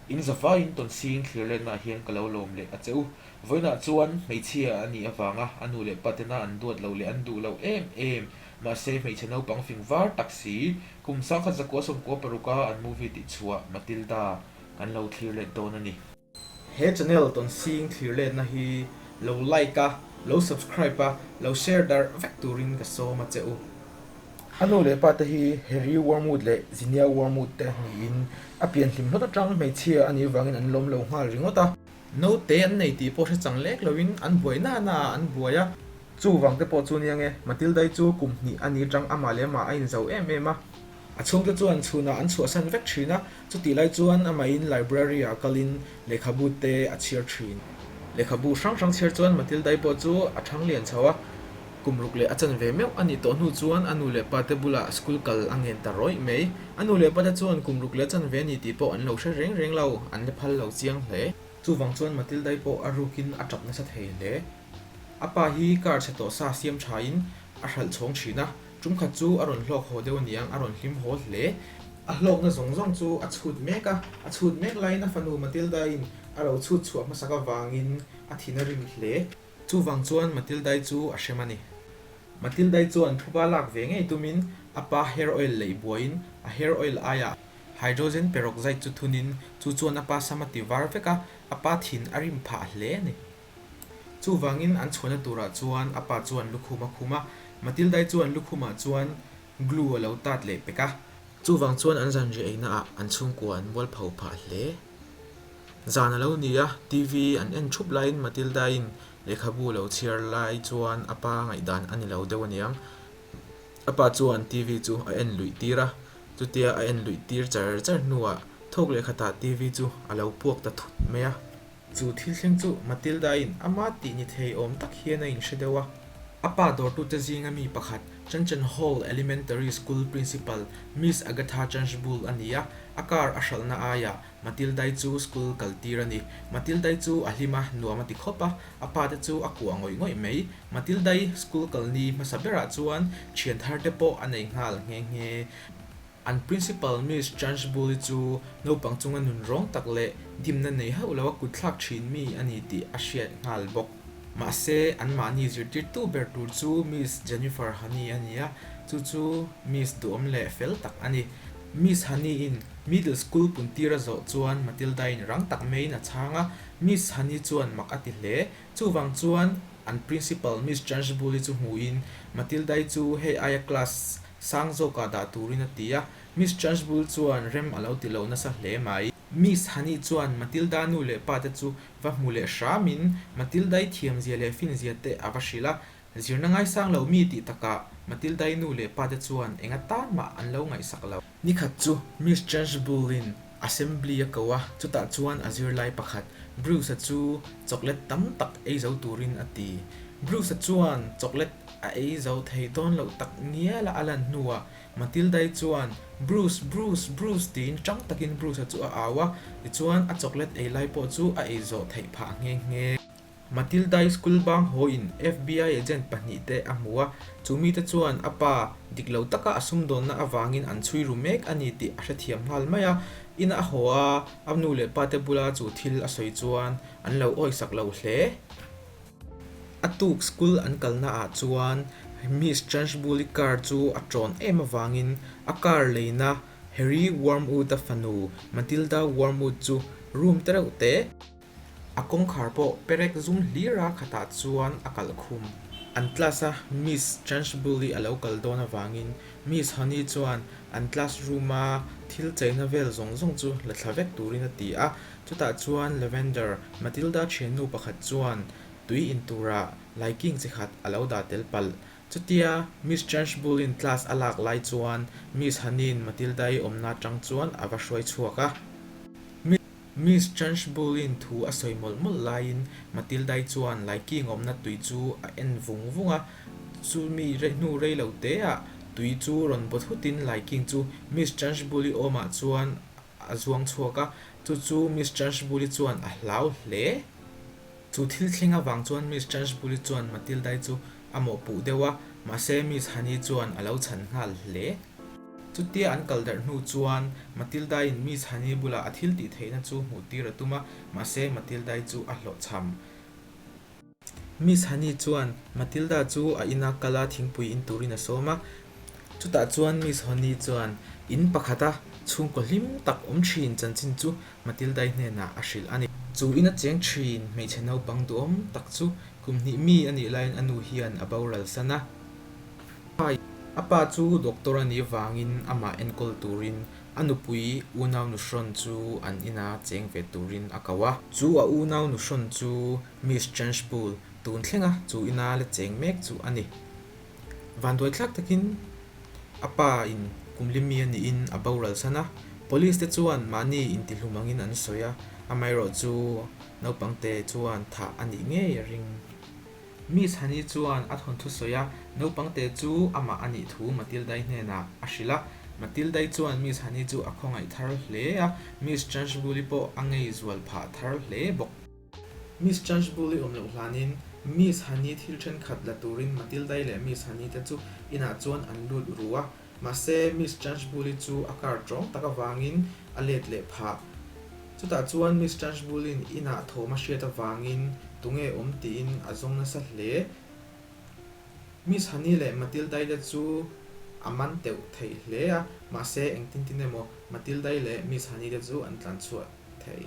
In zavaiin Tawnsing thlir letnaah hian ka lo lawm leh a che u. Vawiinah chuan hmeichhia a nih avanga a nu leh pa tena an duat loh leh an duh loh em em, mahse hmeichhe naupang fing var tak si, kum 1996 a an movie tihchhuah Matilda kan lo thlir let dawn a ni. He channel Tawnsing thlir letna hi lo like a, lo subscribe a, lo share darh vek turin ka sawm a che u. A nu leh pa te hi Harry Wormwood leh Zinnia Wormwood te niin a pianhlim hlawt atang hmeichhia a nih vangin an lawm lo nghal ringawt a. Naute an nei tih pawh hre chang lek loin an buai na na ah an buai a. Chuvang te pawh chu nia nge, Matilda-i chu kum hnih a ni atang amah leh amah a inzo em em a. A chhungte chuan chhunah an chhuahsan vek thin a, chutih lai chuan amahin library-ah kalin lehkhabu te a chhiar thin. Lehkhabu hrang hrang chhiar chuan Matilda-i pawh chu a thang lian chho a, kum ruk leh a chan ve meuh a nih tawh hnu chuan a nu leh pate bulah school kal a ngen ta rawih mai. A nu leh pate chuan kum ruk leh a chan ve a ni tih pawh an lo hre reng reng lo, an la phal lo chiang hle. Chuvang chuan Matilda-i pawh a rukin a tap nasa thei hle. A pa hi car chhe tawh sa siam thain a hralh chhawng thin a, Ṭumkhat chu a rawn hlawk haw deuh aniang, a rawn hlim haw hle. A hlawkna zawng zawng chu a chhut mek a, a chhut mek laiin a fanu Matilda-in a lo chhut chhuah hmasak avangin a thin a rim hle. Chuvang chuan Matilda-i chu a hrem a ni. Matilda-i chuan thuba lak ve ngei tumin a pa hair oil leih buaiin a hair oil aiah hydrogen peroxide chu thunin chu chuan a pa sam a ti var vek a, a pa thin a rim phah hle a ni. Chuvangin an chhuahna turah chuan a pa chuan lukhum a khum a, Matilda-i chuan lukhumah chuan glue a lo tat leh pek a. Chuvang chuan an zanriah eina ah an chhungkua an mual pho phah hle. Zan a lo ni a, TV an en thup laiin Matilda-in lehkhabu lo chhiar lai chuan a pa ngaihdan a ni lo deuh aniang. A pa chuan TV chu a en luih tir a, chutia a en luih tir char char hnuah thawk lehkhatah TV chu a lo puak ta thut mai a. Chu thil thleng chu Matilda-in ama tih ni thei awm tak hian a inhre deuh a. A pa dawrtute zinga mi pakhat, Chanchan Hall Elementary School Principal Miss Agatha Trunchbull a ni a, a car a hralhna aiah Matilda-i chu school kal tir a ni. Matilda-i chu a hlim a, nuam a ti khawp a, a pate chu a kuah ngawih ngawih mai. Matilda-i school kal ni hmasa berah chuan thian thar te pawh a nei nghal nghe nghe. An Principal Miss Trunchbull-i chu naupang chunga nun rawng tak leh dimna nei hauh lo a kut thlak thin mi a ni tih a hriat nghal bawk. Mahse, anmahni zirtirtu ber tur chu Miss Jennifer Honey a ni a, chu chu Miss duhawm leh fel tak a ni. Miss Honey-in Middle School puntir a zawh chuan Matilda-in rang tak maiin a chhang a, Miss Honey chuan mak a ti hle. Chuvang chuan an Principal Miss Trunchbull-i chu hmuhin Matilda-i chu hei aia class Sang zawkah dah turin a ti a, Miss Trunchbull chuan rem a lo ti lo nasa hle mai. Miss Honey chuan Matilda nu leh pa te chu va hmu leh hramin Matilda-i thiamzia leh finzia te a va hrilh a, zirna ngaisang lo mi tih takah Matilda-i nu leh pa te chuan eng atan mah an lo ngaihsak lo. Nikhat chu Miss Trunchbull-in assembly a ko a, chutah chuan a zirlai pakhat Bruce-a chu chocolate tam tak ei zo turin a ti. Bruce-a chuan chocolate A ei zo thei dawn loh tak ngial a a lan hnuah Matilda-i chuan, Bruce, Bruce, Bruce tiin ṭang takin Bruce-a chu a au a, tichuan a chocolate ei lai pawh chu a ei zawh theih phah nghe nghe. Matilda-i school bang hawiin FBI agent pahnihte a hmu a, chu mite chuan a pa dik lo taka a sumdawnna avangin an chhui ru mek a ni tih a hrethiam nghal mai a. Ina a haw a, a nu leh pate bula chu thil a sawi chuan an lo awisak lo hle. A tuk school an kalna ah chuan Miss Trunchbull-i car chu a ṭawn em avangin a car leina Harry Wormwood-a fanu Matilda Wormwood chu room te reuh te, a kawngkhar pawh perek zum hlir a khatah chuan a kalh khum. An class a Miss Trunchbull-i a lo kal dawn avangin Miss Honey chuan an class room a thil cheina vel zawng zawng chu la thla vek turin a ti a, Chutah chuan Lavender, Matilda thiannu pakhat chuan tui in turah laiking chi khat a lo dah tel palh. Chutia Miss Trunchbull-in class a lak lai chuan Miss Honey-in Matilda-i awmna atang chuan a va hruai chhuak a. Miss Trunchbull-in thu a sawi mawlh mawlh laiin Matilda-i chuan laiking awmna tui chu a en vung vung a. Chumi hnu rei lo teah tui chu rawn baw thutin laiking chu Miss Trunchbull-i awmah chuan a zuang chhuak a, chu chu Miss Trunchbull-i chuan a hlau hle. Chu thil thleng avang chuan Miss Trunchbull-i chuan Matilda-i chu a mawhpuh deuh a, mahse Miss Honey chuan a lo chhan nghal hle. Chutia an kal darh hnu chuan Matilda-in Miss Honey bulah a thil tih theihna chu hmuh tir a tum a, mahse Matilda-i chu a hlawhchham. Miss Honey chuan Matilda chu a ina kal a thingpui in turin a sawm a. Chutah chuan Miss Honey chuan in pakhata chhungkaw hlim tak awm thin chanchin chu Matilda-i hnenah a hrilh a ni. Chu ina cheng thin hmeichhe naupang duhawm tak chu kum hnih mi a nih laiin a nu hian a boral san a. A pa chu doctor a nih vangin amah enkawl turin A nupui unau nuhrawn chu an ina cheng ve turin a ko a. Chu a unau nuhrawn chu Miss Trunchbull tun thlenga chu ina la cheng mek chu a ni. Vanduai thlak takin a pa in kum limi a niin a boral san a. Police te chuan mahni intihlum angin an sawi a, amaherawh chu naupangte chuan thah a nih ngei a ring. Miss Honey chuan a thawnthu sawi a, naupangte chu amah a nih thu Matilda-i hnenah a hrilh a. Matilda-i chuan Miss Honey chu a khawngaih thar hle a, Miss Trunchbull-i pawh a ngei zual phah thar hle bawk. Miss Trunchbull-i awm loh hlanin Miss Honey thil thenkhat la turin Matilda-i leh Miss Honey te chu inah chuan an lut ru a. Mahse, Miss Trunchbull-i chu a car tawng tak avangin a let leh phah. Chutah chuan Miss Trunchbull-i'n inah thawm a hriat avangin tunge awm tiin a zawng nasa hle. Miss Honey leh Matilda-i te chu a man teuh thei hle a, mahse engtin tin emaw Matilda-i leh Miss Honey te chu an tlan chhuah thei.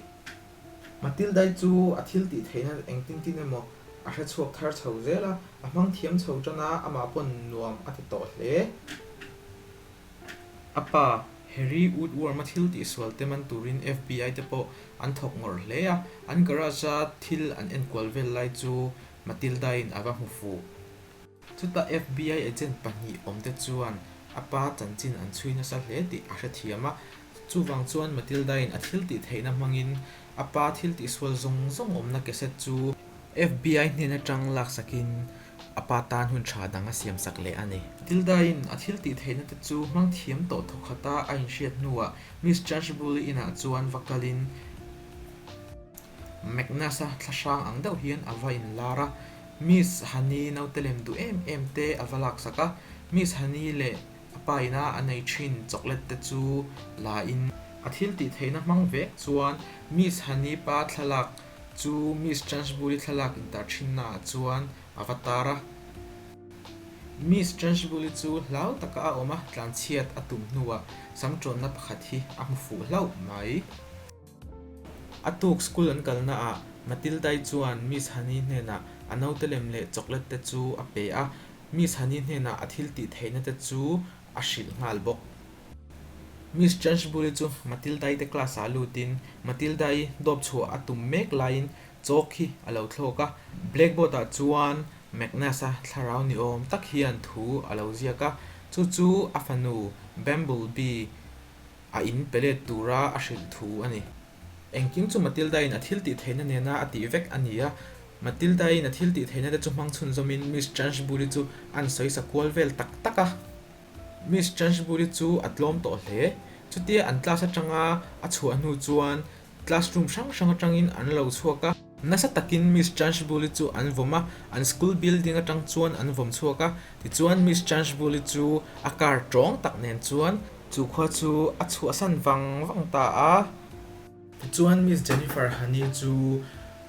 Matilda-i chu a thil tih theihna engtin tin emaw a hre chhuak thar chho zel a, a hmang thiam chho tan a, amah pawn nuam a ti tawh hle. A pa, Harry Woodworm-a thil tihsual te man turin FBI te pawh an thawk ngawrh hle a, an garage-a thil an enkual vel lai chu Matilda-in a va hmu fuh. Chutah FBI agent pahnih awmte chuan a pa chanchin an chhui nasa hle tih a hrethiam a, chuvang chuan Matilda-in a thil tih theihna hmangin a pa thil tihsual zawng zawng awmna cassette chu FBI hnen atang laksakin a pa tan hun tha dang a siamsak leh a ni. Matilda-in a thil tih theihna te chu hmang thiam tawh thawkhata a inhriat hnuah Miss Trunchbull-i inah chuan va kalin Magnus-a thlahrang ang deuh hian a va inlar a, Miss Honey naute lem duh em em te a va laksak a, Miss Honey leh a pa ina a nei thin chocolate te chu la in, a thil tih theihna hmang vek chuan Miss Honey pa thlalak chu Miss Trunchbull-i thlalak intar thinna ah chuan a va tar a. Miss Trunchbull-i chu hlau taka a awm a, tlanchhiat a tum hnuah samtawnna pakhat hi a hmu fuh hlauh mai. A tuk school an kalna ah Matilda-i chuan Miss Honey hnenah a naute lem leh chocolate te chu a pe a, Miss Honey hnenah a thil tih theihna te chu a hrilh nghal bawk. Miss Trunchbull-i chu Matilda-i te class ah lutin Matilda-i dawp chhuah a tum mek laiin chalk hi a lo thlawk a, blackboard ah chuan Magnus-a thlarau ni awm tak hian thu a lo ziak a, chu chu a fanu Bumblebee a in pe let tura a hrilh thu a ni. Engkim chu Matilda-in a thil tih theihna nena a tih vek a ni a. Matilda-in a thil tih theihna te chu hmang chhunzawmin Miss Trunchbull-i chu an sawisa kual vel tak tak a. Miss Trunchbull-i chu a tlawm tawh hle. Chutia an class atanga a chhuah hnu chuan classroom hrang hrang atangin an lo chhuak a. Nasa takin Miss Trunchbull-i chu an vawm a, an school building atang chuan an vawm chhuak a. Tichuan Miss Trunchbull-i chu a car tawng tak nen chuan Chu khua chu a chhuahsan vang vang ta a. Tichuan Miss Jennifer Honey chu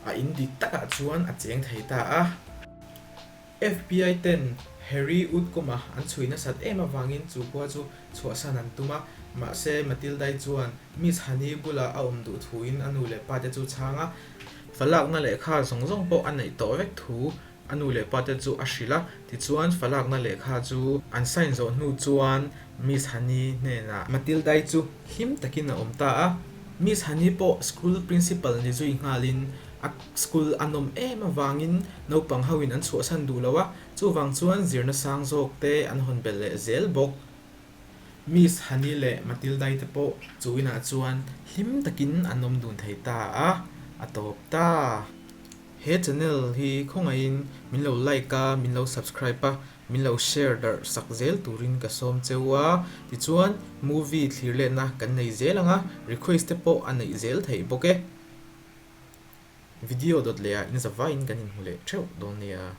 a in dik takah chuan a cheng thei ta a. FBI ten Harry Woodcomb-a an chhui nasat em avangin chu khua chu chhuahsan an tum a. Mahse Matilda-i chuan Miss Honey bula a awm duh thuin a nu leh pa te chu chhang a. Falakna lehkha zawng zawng pawh a neih tawh vek thu A nu leh pa te chu a hrilh a, tichuan falakna lehkha chu an sign zawh hnu chuan Miss Honey hnenah Matilda-i chu hlim takin a awm ta a. Miss Honey pawh school principal ni zui nghalin a school a nawm em avangin naupang hoin an chhuahsan duh lo a, chuvang chuan zirna sang zawk te an hawn belh leh zel bawk. Miss Honey leh Matilda-i te pawh chu inah chuan hlim takin an awm dun thei ta a, a tawp ta. He channel hi khawngaihin min lo like a, min lo subscribe a, min lo share darh sak zel turin ka sawm cheu a. Tichuan movie thlir letna kan nei zel ang a, request te pawh a neih zel theih bawk e. Video dawt leh ah inzavaiin kan inhmu leh theuh dawn nia.